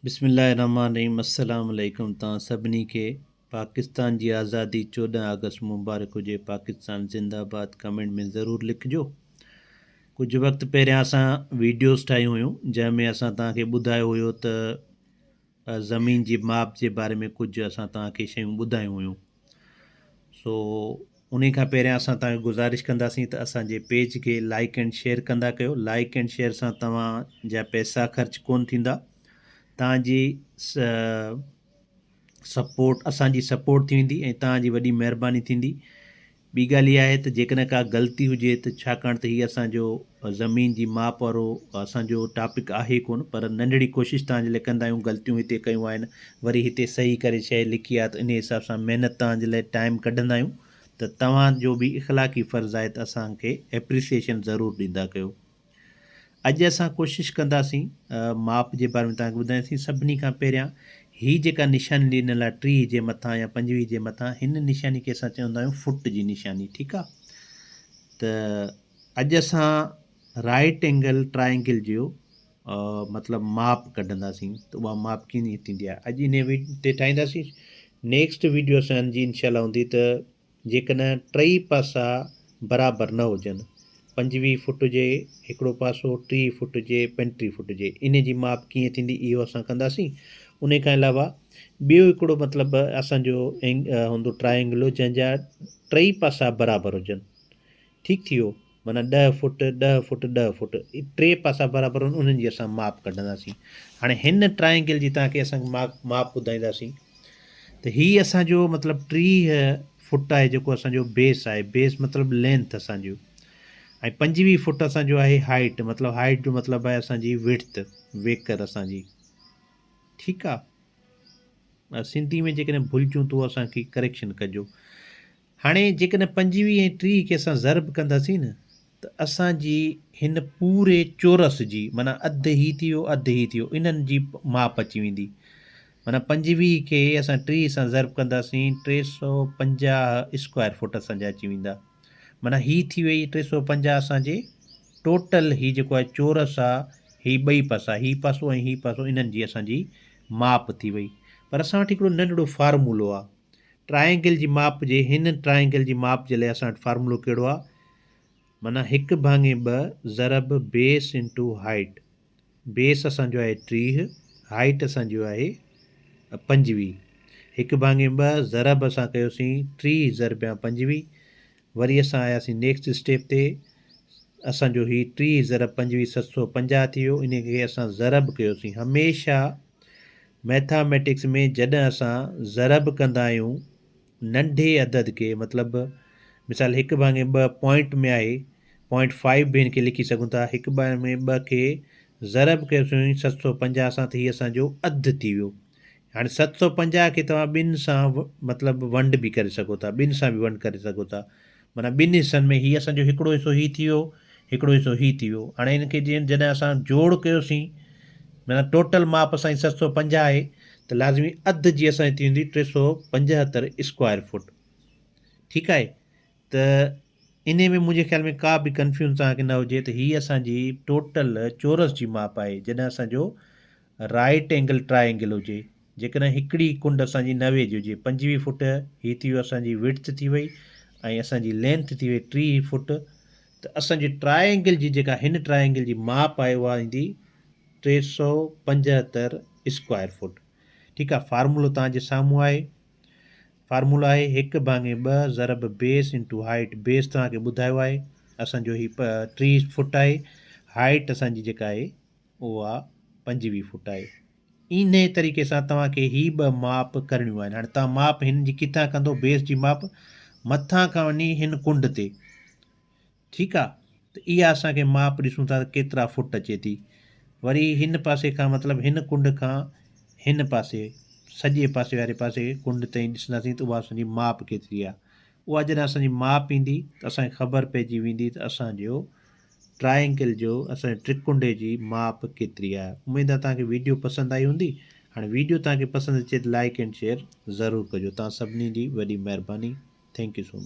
بسم الله الرحمٰن الرحيم السلام عليڪم توهان سڀني کي پاڪستان جي آزادي 14 آگسٽ مبارڪ هجي پاڪستان زنده آباد ڪمينٽ ۾ ضرور لکجو ڪجهه وقت پهريان اسان ويڊيوز ٺاهيون هيون جنهن ۾ اسان توهان کي ٻڌايو هيو ته زمين جي ماپ جي باري ۾ ڪجهه اسان توهان کي شيون ٻڌايون هيون سو انهي کان پهريان اسان توهان کي گذارش ڪنداسين ته اسان جي پيج کي لائيڪ اينڊ شيئر ڪندا ڪيو لائيڪ اينڊ شيئر سان توهان جا پئسا خرچ ڪون ٿيندا توهان جي سپورٽ اسان جي سپورٽ ٿي ويندي ۽ توهان جي وڏي مهرباني ٿيندي ٻي ڳالهه اها آهي ته جيڪڏهن ڪا غلطي هجي ته ڇاڪاڻ ته هي اسان جو زمين جي ماپ وارو اسان جو ٽاپڪ آهي ڪونه پر ننڍڙي ڪوشش توهان جي لاء ڪندا آهيون غلطيون هتي ڪيون آهن وري هتي صحيح ڪري شيء لکي آهي ته انهي حساب سان محنت توهان جي لاء ٽائيم ڪڍندا آهيون ته توهان جو به اخلاقي فرض آهي ته اسان کي ايپريسيئيشن ضرور ڏيندا ڪيو. اڄ اسان ڪوشش ڪنداسين ماپ جي باري ۾ توهان کي ٻڌائينداسين سڀني کان پهريان هي جيڪا نشاني ڏنل آهي 30 جي مٿان يا 25 جي مٿان هن نشاني کي اسان چوندا آهيون فٽ جي نشاني ٺيڪ آهي ته اڄ اسان رائٽ اينگل ٽرائنگل جو مطلب ماپ ڪڍنداسين ته اها ماپ ڪيئن ٿيندي آهي اڄ ان تي ٺاهينداسين نيڪسٽ ويڊيو اسان جي انشاء الله هوندي ته جيڪڏهن ٽئي پاسا برابر نه هجن، 25 فوٽ هجي هڪڙو پاسو، 30 فوٽ هجي، 35 فوٽ هجي، انهي جي ماپ ڪيئن ٿيندي اهو اسان ڪنداسين. انهي کان علاوه ٻيو هڪڙو مطلب اسان جو هوندو ٽرائنگلو جنهن جا ٽئي پاسا برابر هجن. ٺيڪ ٿي ويو معنيٰ ڏهه فوٽ، ڏهه فوٽ، ڏهه فوٽ ٽي پاسا برابر هجن انهن جي اسان ماپ ڪڍنداسين. هاڻي هن ٽرائنگل جي توهان کي اسان ماپ ٻڌائينداسين. ته هي اسان جو مطلب 30 فٽ آهي جيڪو اسان جو بيس آهي بيس مطلب لينٿ اسان جو ۽ 25 فٽ اسان جو آهي هائيٽ مطلب هائيٽ جو مطلب آهي اسان جي وڊٿ ويڪر اسان جي ٺيڪ آ سنڌي ۾ جيڪڏهن ڀلجون تو اسان کي ڪريڪشن ڪجو هاڻي جيڪڏهن 25 ۽ 30 کي اسان ضرب ڪنداسين نه ته اسان جي هن پوري چورس جي معنيٰ اڌ هي ٿي ويو اڌ هي ٿي ويو انهن جي ماپ اچي ويندي معنيٰ 25 کي اسان 30 سان ضرب ڪنداسين 350 اسڪوائر فوٽ اسان جا اچي ويندا معنيٰ هي ٿي وئي 350 اسان جي ٽوٽل هي جيڪو آهي چورس آ هي ٻئي پاسا هي پاسو ۽ هي پاسو انهن جي اسان جي ماپ ٿي وئي پر اسان وٽ هڪڙو ننڍڙو فارمولو آ ٽرائينگل جي ماپ جي هن ٽرائينگل جي ماپ جي لاء اسان وٽ فارمولو ڪهڙو آهي؟ معنيٰ هڪ ڀاڱي ٻه ضرب بيس انٽو هائيٽ. بيس اسان جو آهي 30، هائيٽ اسان جو آهي 25. هڪ ڀاڱي ٻه ضرب اسان ڪيوسين 30 ضربيان 25. وري اسان آياسين نيڪسٽ اسٽيپ تي اسان جو هي 30 ضرب 25 750 ٿي ويو ان کي اسان ضرب ڪيوسين هميشه مئٿاميٽڪس ۾ جڏهن اسان ضرب ڪندا آهيون ننڍي عدد کي مطلب مثال هڪ ڀاڱي ٻه پوائنٽ ۾ آهي پوائنٽ فائيو به هن کي لکي سگهون ٿا هڪ ڀاڱي ٻه کي ضرب ڪيوسين 750 سان ته هي اسان جو اڌ ٿي ويو هاڻي 750 کي توهان ٻن سان مطلب ونڊ به ڪري سگهو ٿا ٻن سان به ونڊ ڪري سگهو ٿا معنيٰ ٻن حصن ۾ هي اسان جو هڪڙو حصو هي ٿي ويو هڪڙو حصو هي ٿي ويو هاڻي هن کي جيئن جڏهن اسان جوڙ ڪيوسين معنيٰ ٽوٽل ماپ اسان جي 750 آهي ته لازمي اڌ جي اسان جي ٿيندي 375 اسڪوائر فوٽ ٺيڪ آهي ته انهي ۾ منهنجي خيال ۾ ڪا به ڪنفيوزن توهان کي نه هجي ته هي اسان جي ٽوٽل چورس جي ماپ آهي جڏهن اسان جو رائٽ اينگل ٽرائي اينگل هجي جيڪڏهن هڪڙي ڪنڊ اسان جي 90 جي هجي 25 فوٽ هي ٿي ويو اسان جي وڊٿ ٿي وئي ۽ اسان جي لينٿ ٿي وئي 30 فوٽ ته اسان جي ٽرائي اينگل جي جيڪا هن ٽرائي اينگل جي ماپ آهي اها ايندي 375 اسڪوائر فوٽ ٺيڪ آهي فارمولو توهان جي سامهون آهي فارمولو آهي هڪ ڀاڱي ٻه ضرب بيس انٽو هائيٽ بيس توهان کي ٻڌايو آهي اسان جو هي 30 فوٽ آهي هائيٽ اسان جي جيڪا آهي اها 25 فوٽ آهي انهي طريقي سان توهان کي هي ٻه ماپ ڪرڻيون آهن هاڻي توهان ماپ هن جي ڪٿان ڪندو بيس جي ماپ مٿان کان وڃي هن ڪنڊ تي ٺيڪ آ ته اها اسان کي ماپ ڏسون ٿا ته ڪيترا فوٽ اچي ٿي. وري هن پاسي کان مطلب هن ڪنڊ کان هن پاسي سڄي پاسي واري پاسي ڪنڊ تائين ڏسنداسين ته اها اسان جي ماپ ڪيتري آ. اها جڏهن اسان جي ماپ ايندي ته اسان کي خبر پئجي ويندي ته اسان جو ٽرائنگل جو اسان جي ٽرڪنڊي جي ماپ ڪيتري آ. اميد آ توهان کي ويڊيو پسند آئي هوندي. هاڻي ويڊيو توهان کي پسند اچي ته لائڪ اينڊ شيئر ضرور ڪجو. توهان سڀني جي وڏي مهرباني. Thank you so much.